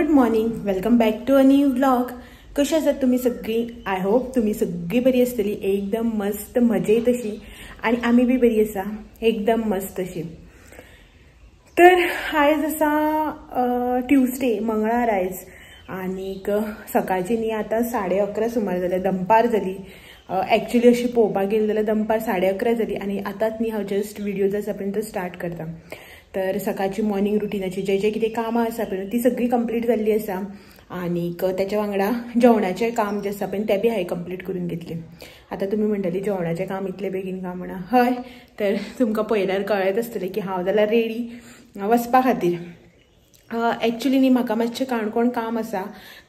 Good morning, welcome back to a new vlog. कशी आसात तुम्ही सगळी? I hope तुम्ही सगळी बरी आसतली, एकदम मस्त मजेत अशी, आणि आम्ही बी बरी आसा, एकदम मस्त अशी. तर आयज आसा ट्युजडे, मंगळार आयज, आनीक सकाळची न्ही आतां 11:30 सुमार जाल्या, दनपार जाली. एक्चुअली अशी पळोवपाक गेली जाल्यार दनपार 11:30 जाली आनी आतांच न्ही हांव जस्ट व्हिडिओ जो आसा पळय तो स्टार्ट करता. तर सकाळची मॉर्निंग रुटीनाची जे जे कितें कामां आसा पळय ती सगळी कंप्लीट जाल्ली आसा, आनीक तेच्या वांगडा जेवणाचें काम जें आसा पळय तें बी हांवें कंप्लीट करून घेतलें. आतां तुमी म्हणटली जेवणाचें काम इतलें बेगीन काय म्हणा? हय, तर तुमकां पळयल्यार कळत आसतलें की हांव जाल्यार रेडी वचपा खातीर. एक्चुअली न्ही म्हाका मातशें काणकोण काम आसा,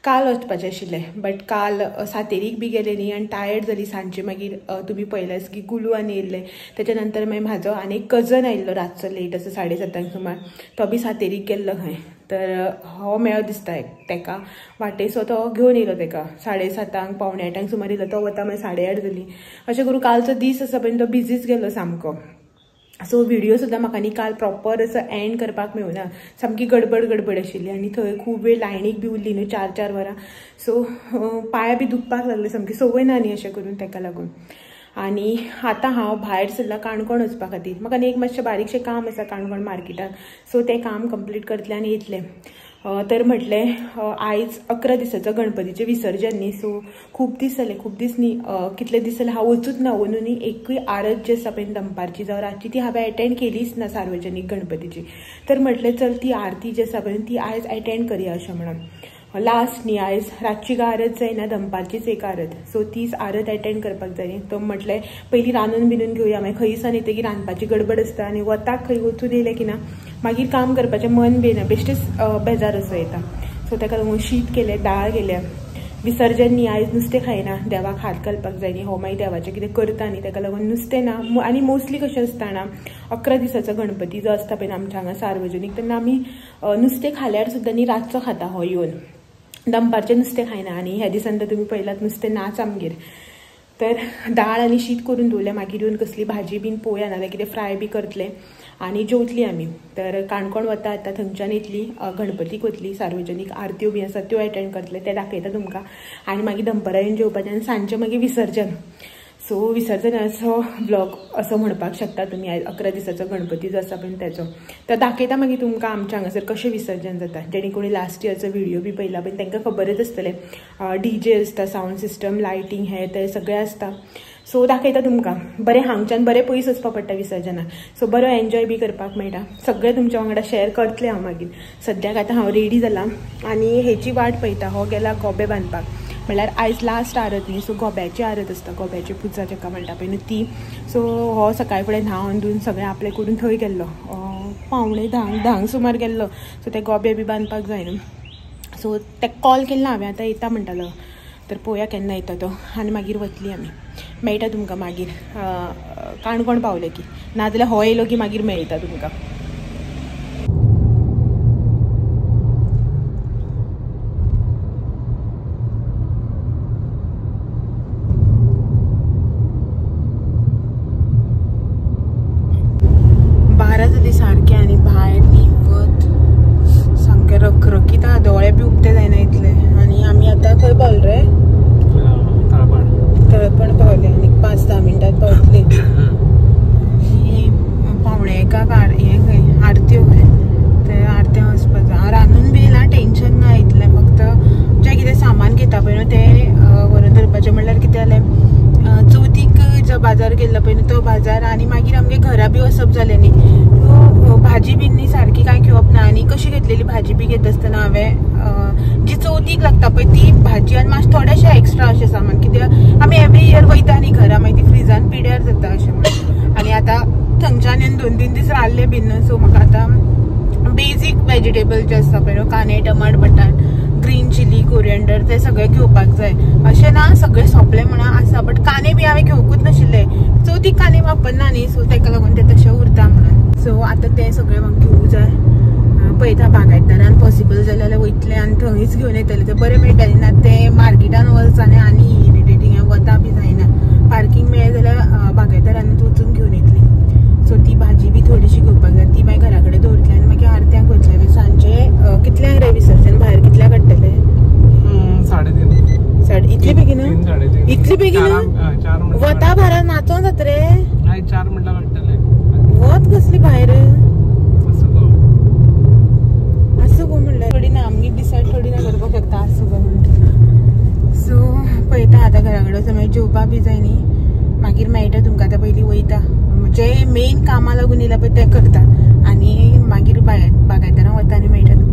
काल वचपाचें आशिल्लें, बट काल सातेरीक बी गेलें न्ही आनी टायर्ड जाली सांजचे. मागीर तुमी पळयल्यास की गुलू आनी येयल्लें, तेच्या नंतर मागीर म्हाजो आनी एक कजन आयिल्लो रातचो लेट असो 7:30 सुमार, तो बी सातेरीक गेल्लो खंय. तर हो मेळो दिसता तेका वाटेसो तो घेवन येयलो तेका 7:30 7:45 सुमार येयलो, तो वता मागीर 8:30 जाली. अशें करून कालचो दीस आसा पळय तो बिझीच गेलो सामको. सो व्हिडिओ सुद्दां म्हाका न्ही काल प्रॉपर असो एंड करपाक मेळुना, सामकी गडबड गडबड आशिल्ली आनी थंय खूब वेळ लायनीक बी उरली न्हू 4-4 वरां. सो पांय बी दुखपाक लागले सामकी, संवय ना न्ही अशें करून तेका लागून. आनी आतां हांव भायर सरलां काणकोण वचपा खातीर. म्हाका न्ही एक मातशें बारीकशें काम आसा काणकोण मार्केटान, सो तें काम कंप्लीट करतलें आनी येतलें. तर म्हटलें आयज 11 दिसाचो गणपतीचें विसर्जन न्ही, सो खूब दीस जाले, खूब दीस न्ही कितले दीस जाले हांव वचूच ना. अंदू न्ही एकूय आरत जी आसा पळय दनपारची जावं रातची ती हांवें एटेंड केलीच ना सार्वजनीक गणपतीची. तर म्हटलें चल ती आरती जी आसा पळय ती आयज एटेंड करया अशें म्हणून. लास्ट न्ही आयज रातची काय आरत जायना, दनपारचीच एक आरत, सो तीच आरत एटेंड करपाक जाय न्ही. तो म्हटलें पयलीं रांदून बिनून घेवया, मागीर खंयसान येतकीर रांदपाची गडबड आसता आनी वताक खंय वचून येयलें की ना मागीर काम करपाचें मन बी येना, बेश्टेच बेजार असो येता. सो ताका लागून शीत केलें, दाळ केल्या. विसर्जन न्ही आयज नुस्तें खायना, देवाक हात घालपाक जाय न्ही, हो मागीर देवाचें कितें करता न्ही ताका लागून नुस्तें ना. आनी मोस्टली कशें आसता ना 11 दिसाचो गणपती जो आसता पळय आमच्या हांगा सार्वजनीक, तेन्ना आमी नुस्तें खाल्यार सुद्दां न्ही रातचो खाता हो येवन, दनपारचें नुस्तें खायना. आनी ह्या दिसान तर तुमी पळयलात नुस्तें नाच आमगेर. तर दाळ आनी शीत करून दवरलें, मागीर येवन कसली भाजी बीन पळोवया, नाजाल्यार कितें फ्राय बी करतलें आनी जेवतली आमी. तर काणकोण वता आतां, थंयच्यान येतली गणपतीक वतली, सार्वजनीक आरत्यो बी आसा त्यो एटेंड करतले, ते दाखयता तुमकां. आनी मागीर दनपारां येवन जेवपाचें आनी सांजचें मागीर विसर्जन. सो विसर्जनाचो ब्लॉग असो म्हणपाक शकता तुमी आयज 11 दिसाचो गणपती जो आसा पळय तेचो. तर दाखयता मागीर तुमकां आमच्या हांगासर कशें विसर्जन जाता, जेणे कोणी लास्ट इयरचो व्हिडिओ बी पळयला पळय तांकां खबरच आसतलें. डी जे आसता, सावंड सिस्टम, लायटींग हें तें सगळें आसता. सो दाखयता तुमकां. बरें हांगच्यान बरें पयस वचपा पडटा विसर्जनाक, सो बरो एन्जॉय बी करपाक मेळटा. सगळें तुमच्या वांगडा शेअर करतलें हांव मागीर. सद्याक आतां हांव रेडी जालां आनी हेची वाट पळयता, हो गेला गोबे बांदपाक, म्हणल्यार आयज लास्ट आरत न्ही, सो गोब्याची आरत आसता, गोब्याची पुजा जेका म्हणटा पळय न्हू ती. सो हो सकाळी फुडें न्हांवन धुवन सगळें आपलें करून थंय गेल्लो, 9:45 सुमार गेल्लो. सो ते गोबे बी बांदपाक जाय न्हू, सो तेका कॉल केल्लो हांवें, आतां येता म्हणटालो, तर पळोवया केन्ना येता तो आनी मागीर वतली आमी. मेळटा तुमकां मागीर काणकोण पावले की, नाजाल्यार हो येयलो की मागीर मेळटा तुमकां. 12 जाली सारकें आनी भायर न्ही वत सामकें रखरखीत, दोळे बी उक्ते जायना इतले. आनी आमी आतां खंय पावले रे? तळपण पावले आनी 5-10 मिनटात पावतली. 12:45 हें खंय आरत्यो खंय, तर आरत्या वचपाचो. रांदून बी येयला, टेंशन ना इतलें, फक्त जें कितें सामान घेता पळय न्हू तें व्हरून दवरपाचें. म्हणल्यार कितें जालें, चवथीक जो बाजार केल्लो पळय न्हू तो बाजार, आनी मागीर आमगे घरा बी वचप जालें न्ही, सो भाजी बी न्ही सारकी कांय घेवप ना. आनी कशी घेतलेली भाजी बी घेता आसतना हांवें जी चवथीक लागता पळय ती भाजी आनी मातशें थोडेशें एक्स्ट्रा अशें सामान, कित्याक आमी एवरी इयर वयता न्ही घरा, मागीर ती फ्रिजान पिड्यार जाता अशें म्हणून. आनी आतां थंयच्यान येवन 2-3 दीस रावले बीन न्हू, सो म्हाका आतां बेजीक वेजिटेबल जे आसता पळय न्हू, कांदे, टमाट, बटाट, ग्रीन चिली, कोरिएंडर, ते सगळे घेवपाक जाय. अशें ना सगळें सोंपलें म्हणून आसा, बट कांदे बी हांवें घेवकूच नाशिल्ले, चवथीक कांदे वापरना न्ही, सो तेका लागून ते तशें उरता म्हणून. सो आतां तें सगळें म्हाका घेवूं जाय. पळयता बागायतदारान पॉसिबल जालें जाल्यार वयतलें आनी थंयच घेवन येतलें, तें बरें मेळटलें ना तें मार्केटान वच आनी आनी इरिटेटींग वता बी जायना. पार्कींग मेळ्ळें जाल्यार बागायतदारानूच वचून घेवन येतली. सो ती भाजी बी थोडीशी घेवपाक जाय, ती मागीर घरा कडेन दवरतली आनी मागीर आरत्यांक वतलें. सांजे कितल्यांक रे विसर्जन भायर कितल्यांक आतां भारा नाचोन जाता रे. नाही 4 मिनटां काडटले. वत कसली भायर आसूं गो म्हणल्यार थोडी ना आमी डिसायड थोडी ना करपाक शकता आसूं गो म्हणटा. सो पळयता आतां घरा कडेन वचून मागीर जेवपा बी जाय न्ही, मागीर मेळटा तुमकां. आतां पयलीं वयता जे मेन कामां लागून येयला पळय तें करता आनी मागीर बागायतरां वता आनी मेळटा तुमकां.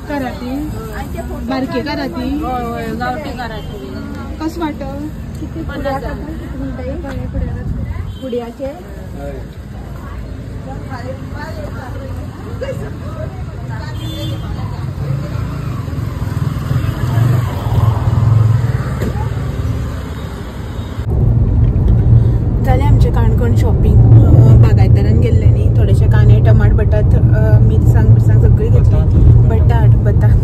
कराती बारके कराती गावठी कराती कसं वाटत पुड्याचे जालें आमचें काणकोण शॉपिंग. बागायतरान गेल्ले न्ही, थोडेशे कांदे टमाट बटाट मिरसांग बिरसांग सगळी घेतली. बटाट बटाट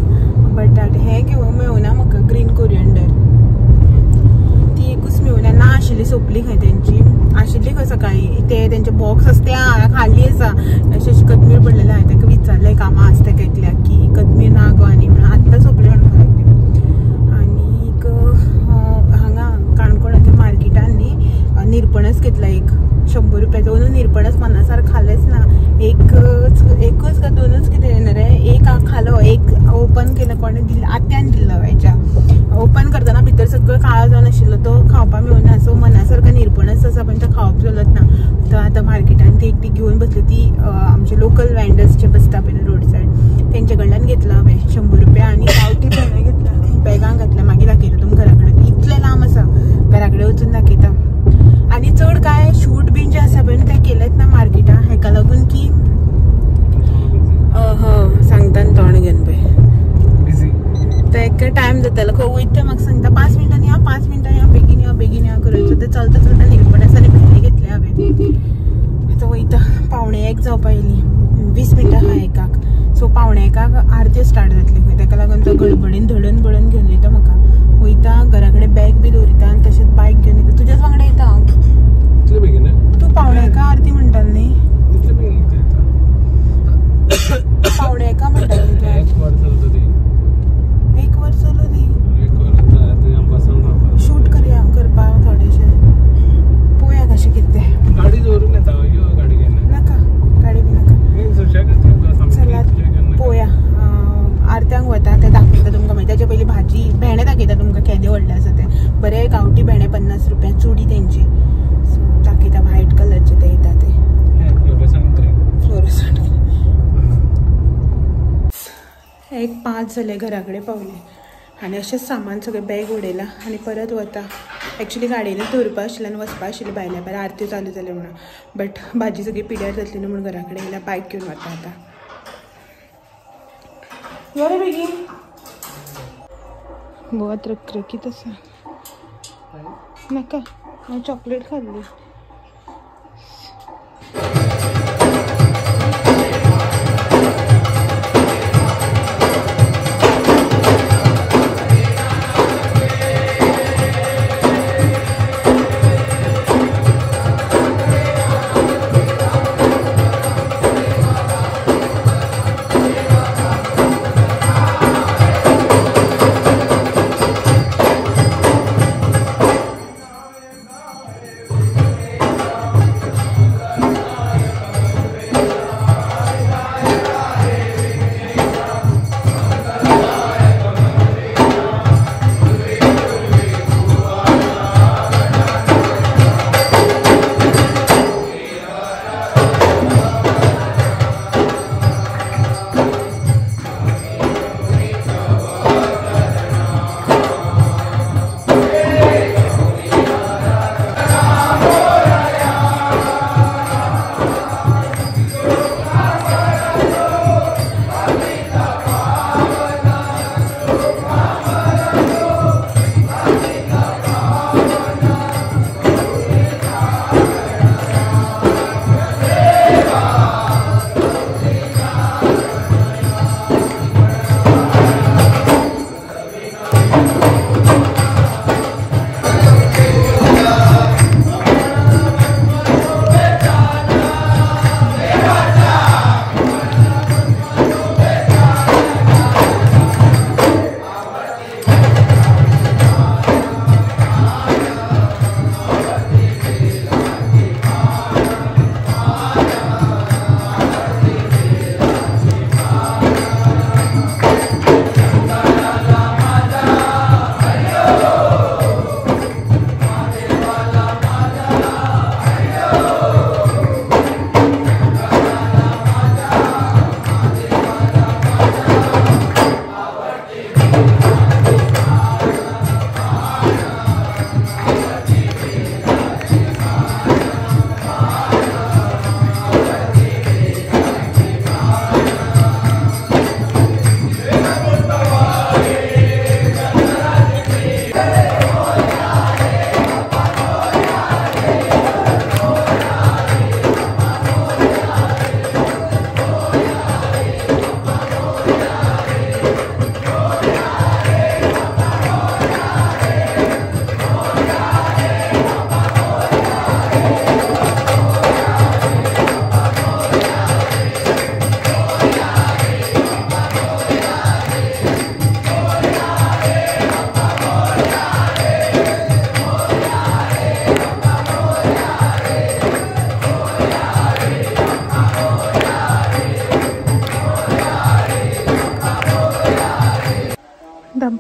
बटाट हें घेवंक मेळुना म्हाका, ग्रीन कोरियंडर ती एकूच मेळुना, ना आशिल्ली सोंपली खंय तेंची, आशिल्ली खंय सकाळी ते तेंचे बॉक्स आसा ते खाली आसा, अशें अशें कोथमीर पडलेलें. हांवें ताका विचारलें कामां आसता ताका एकल्याक की कोथमीर ना गो आनी म्हणून आत्तां सोंपली म्हणपाक लागली. आनीक हांगा काणकोणाच्या मार्केटान न्ही निरपणस घेतला एक 100 रुपयाचो, अंदू निरपणस मना सारको खालेच ना, एकच का दोनच कितें रे, एक खालो, एक ओपन केलं कोणें दिल्लो आत्यान दिल्लो हेच्या, ओपन करतना भितर सगळो काळो जावन आशिल्लो तो खावपाक मेळना. सो मना सारको निरपणस आसा पण तो खावप चलत ना. तर आतां मार्केटान ती एकटी घेवन बसली, ती आमचे लोकल वेंडर्स जे बसता पळय रोड सायड तेंचे कडल्यान घेतला हांवें 100 रुपया आनी गांवठी भेंडे घेतला, बॅगान घातल्या. मागीर दाखयता तुमकां घरा कडेन, इतलें लांब आसा घरा कडेन वचून दाखयता. आनी चड काय शूट बीन जे आसा पळय तें केलेंच ना मार्केटान, हेका लागून की सांगता न्ही तोंड घेवन पळय तेका टायम जातालो खंय वयता म्हाका सांगता 5 मिनटांनी या, 5 मिनटां या, बेगीन या बेगीन या करून. सो तें चलता चलता निरपणस आनी भेंडे घेतले हांवें. आतां वयता 12:45 जावपा येयली, 20 मिनटां आहा एकाक. सो 12:45 आरती स्टार्ट जातली खंय, तेका लागून तो गडबडीन धडून बडून घेवन वयता म्हाका. वयता घरा कडेन बॅग बी दवरिता आनी तशेंच बायक घेवन वयता. तुज्याच वांगडा येता हांव. तूं 12:45 आरती म्हणटालो न्ही, 12:45 म्हणटालो न्ही तूं, 1 वर चलू दी. शूट करया करपाक थोडेशें पळोवया कशें कितें तें. गाडी दवरून येता गाडी नाका, गाडी बी नाका, चलात पळोवया. आरत्यांक वता तें दाखयता तुमकां मागीर. तेच्या पयलीं भाजी भेंडे दाखयता तुमकां केदे व्हडले आसा ते, बरे गांवठी भेंडे 50 रुपया चुडी तेंची. सो दाखयता व्हायट कलरचे ते येता ते फ्लोरोसंट. 1:05 जाले घरा कडेन पावले आनी अशेंच सामान सगळें बॅग उडयलां आनी परत वता. एक्चुली गाडयेनूच दवरपा आशिल्लें आनी वचपा आशिल्लें भायल्या भायर आरत्यो चालू जाल्यो म्हणून, बट भाजी सगळी पिड्यार जातली न्हू म्हणून घरा कडेन येयल्या, बायक घेवन वता आतां. यो रे बेगीन, बहुत रखरखीत आसा. नाका, हांवें चॉकलेट खाल्ली.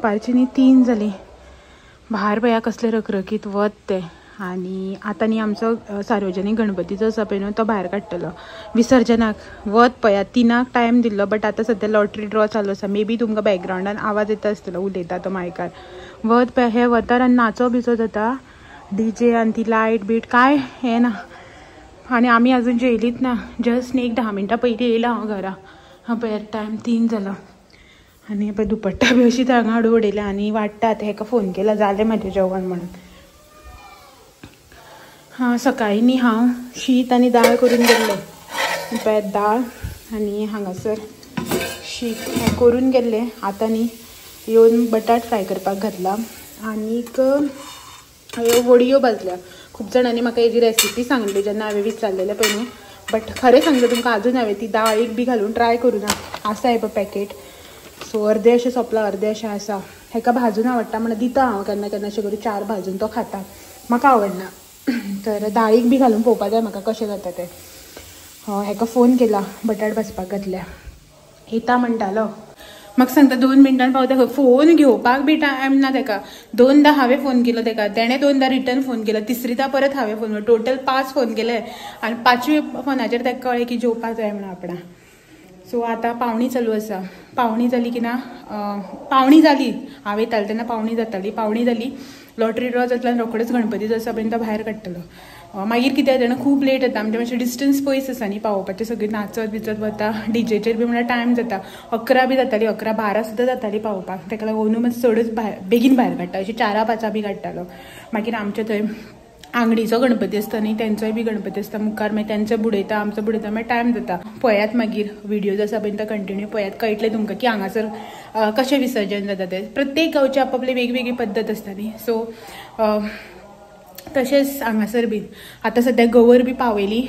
दनपारची न्ही 3 जाली. भायर पळया कसले रखरखीत वत ते. आनी आतां न्ही आमचो सार्वजनीक गणपती जो आसा पळय न्हू तो भायर काडटलो विसर्जनाक. वत पळया 3 टायम दिल्लो, बट आतां सद्या लॉटरी ड्रॉ चालू आसा. मे बी तुमकां बॅकग्रावंडान आवाज येता आसतलो उलयता तो मायकार. वत पळय हे वतार आनी नाचो बिचो जाता, डीजे आनी ती लायट बीट काय हें ना. आनी आमी अजून जेयलीच ना, जस्ट न्ही एक 10 मिनटां पयलीं येयलां हांव घरा. हा पळय टायम 3 जालो. आनी पळय दुपट्टा बी अशीच हांगा हाडून उडयल्या आनी वाडटा. आतां हेका फोन केला जालें म्हाजें जेवण म्हणून. हां सकाळीं न्ही हांव शीत आनी दाळ करून गेल्लें. पळय दाळ आनी हांगासर शीत हें करून गेल्लें. आतां न्ही येवन बटाट फ्राय करपाक घातला आनीक वडयो भाजल्या. खूब जाणांनी म्हाका हेजी रेसिपी सांगली जेन्ना हांवें विचारलेलें पळय न्हू, बट खरें सांगता तुमकां अजून हांवें ती दाळीक बी घालून ट्राय करूं ना. आसा हे पळय पॅकेट, सो अर्दे अशें सोंपलां अर्दे अशें आसा. हेका भाजून आवडटा म्हणून दिता हांव केन्ना केन्ना अशें करून 4 भाजून तो खाता, म्हाका आवडना. तर दाळीक बी घालून पळोवपा जाय म्हाका कशें जाता तें. हेका फोन केला बटाट भाजपाक घातल्या, येता म्हणटालो. म्हाका सांगता 2 मिनटान पावता. फोन घेवपाक बी टायम ना तेका. 2दा हांवें फोन केलो तेका, तेणें 2दा रिटर्न फोन केलो, तिसरीदा परत हांवें फोन, टोटल 5 फोन केले. आनी 5व्या फोनाचेर तेका कळ्ळें की जेवपाक जाय म्हणून आपणा. सो आतां पावणी चालू आसा. पावणी जाली की ना, पावणी जाली हांव येतालें तेन्ना पावणी जाताली. पावणी जाली, लॉटरी ड्रॉ जातलो आनी रोखडोच गणपती जो आसा पळय तो भायर काडटलो. मागीर कितें जाता जाणा, खूब लेट जाता. आमचें मातशें डिस्टन्स पयस आसा न्ही पावोवपाचें, सगळीं नाचत बिचत वता. डीजेचेर बी म्हणल्यार टायम जाता, 11 बी जाताली, 11-12 सुद्दां जाताली पावोवपाक. ताका लागून अंदू मातसो चडच भायर बेगीन भायर काडटा, अशें 4-5 बी काडटालो. मागीर आमचे थंय आंगडीचो गणपती आसता न्ही, तेंचोय बी गणपती आसता मुखार, मागीर तेंचो बुडयता आमचो बुडयता, मागीर टायम जाता. पळयात मागीर व्हिडियोज आसा पळय तो कंटिन्यू पळयात, कळटलें तुमकां की हांगासर कशें विसर्जन जाता तें. प्रत्येक गांवची आपापली वेगवेगळी पद्दत आसता न्ही. सो तशेंच हांगासर बी आतां सद्या गवर बी पावयली.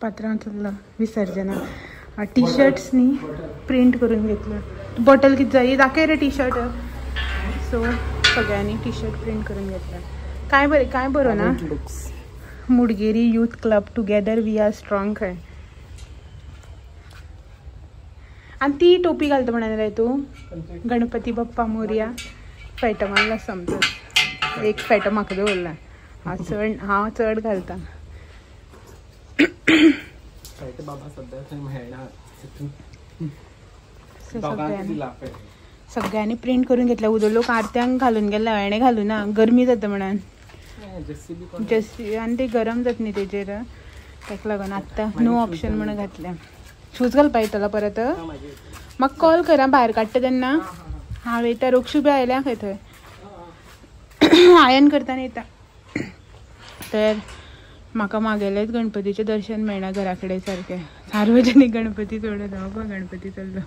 पात्रांव चल्ला विसर्जनाक. टी शर्ट्स न्ही प्रिंट करून घेतलं. बॉटल कितें जाय दाखय रे टी शर्ट. सो सगळ्यांनी टी शर्ट प्रिंट करून घेतलं. काय बरें, काय बरो ना. Mudgeri youth club, together we are strong. खंय आनी ती टोपी घालता म्हणून रे तूं, गणपती बाप्पा मोरया. फेटो मारला समजत, एक फेटो म्हाका दवरला. हांव चड, हांव चड घालता. सगळ्यांनी प्रिंट करून घेतल्या. उदो लोक आरत्यांक घालून गेला, हेणें घालूं ना, गरमी जाता म्हणून. जस्सी आनी ते गरम जाता न्ही तेजेर, ताका लागून आत्तां नो ऑप्शन म्हणून घातलें. शूज घालपा येतलो परत, म्हाका कॉल करा भायर काडटा तेन्ना. हांव येता, रोक्षू बी आयल्या खंय थंय आयन करतना येता. तर म्हाका मागेलेंच गणपतीचें दर्शन मेळना घरा कडेन सारकें. सार्वजनीक गणपती सोडून हांव पळय गणपती चल्लो.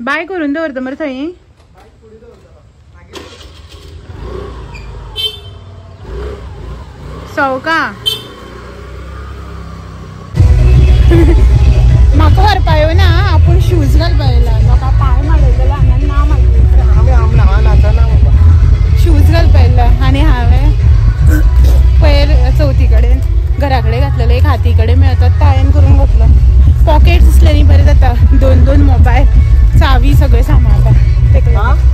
बाय करून दवरता मरे थंय. सवका म्हाका व्हरपा येवना, आपूण शूज घालपा येयला. म्हाका पांय मारयलेलो हांगा ना मागीर शूज घालपा येयला. आनी हांवें पयर चवथी कडेन घरा कडेन घातलेलो एक हाती कडेन मेळटा तो हांवें करून घातलो. पॉकेट्स आसले न्ही बरें जाता, 2-2 मोबायल चावी सगळें सांबाळपाक तेका लागून.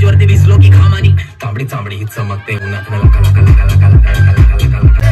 वरती भिजलो की घामानी तांबडी चांबडी चमकते उन्हात लका लका लका लका लका लका लका लका।